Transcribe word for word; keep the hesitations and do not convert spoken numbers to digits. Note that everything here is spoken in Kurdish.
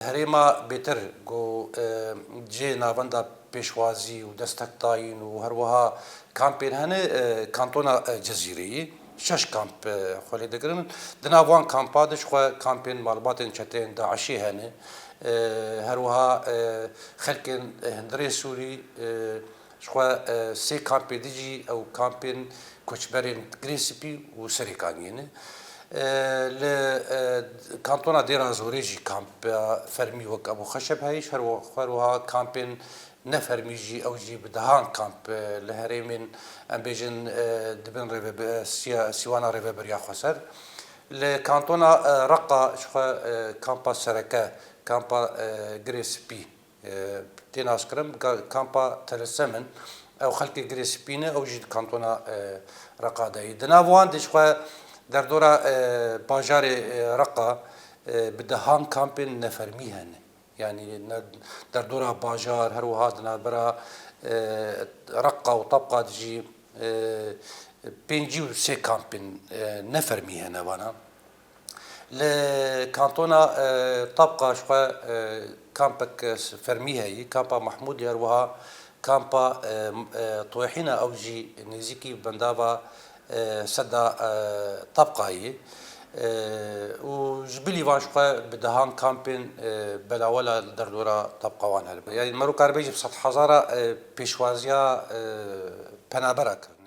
herêma bêtir ku, e, cihê navenda pêşwazî û destektayîn û her wiha kampên hene, e, kantona, e, Cizîrê yî. Şeş kamp, e, xwe lê digirin. Di nav wan kampa de jixwe kampên malbatên çeteyên DAIŞê hene. E, her wiha, e, xelkên, e, hundirê Sûrî, e, jixwe, e, sê kampê din jî ew kampên koçberên Girê Spî û Serêkaniyê ne. E, li, e, kantona Dêra Zorê jî kampa fermî wek Ebû Xeşeb heyî, her wi-, her wiha kampên nefermî jî, ew jî bi dehan kamp, e, li herêmên, em bêjin, e, di bin rêvebe-, siya-, sîwana Rêveberiya Xweser. Li kantona, e, Reqa jixwe, e, kampa sereke, kampa, e, Girê Spî, e, tê naskirin, ga-, kampa Telesem in. Ew xelkê Girê Spî ne, ew jî di kantona, e, Reqa de ye. Di nav wan de jixwe derdora, e, bajarê, e, Reqa, e, bi dehan kampên nefermî hene. Yanî ne, derdora bajar, her wiha di navbera, e, Reqa û Tabqa de jî, e, pêncî û sê kampên, e, nefermî hene vana. Li kantona, e, Tabqa jixwe, e, kampek, e, fermî heyî, kampa Mahmûdê, her wiha kampa, e, e, Tuwehîna, ew jî nêzîkî bendava, e, seda, e, Tabqayê. E, û ji bilî van jixwe bi dehan kampên, e, belawela li derdora Tabqa wan hene. Yanî mero karibê jî bi sedhezara, e, pêşwaziya, e, penabera kirin.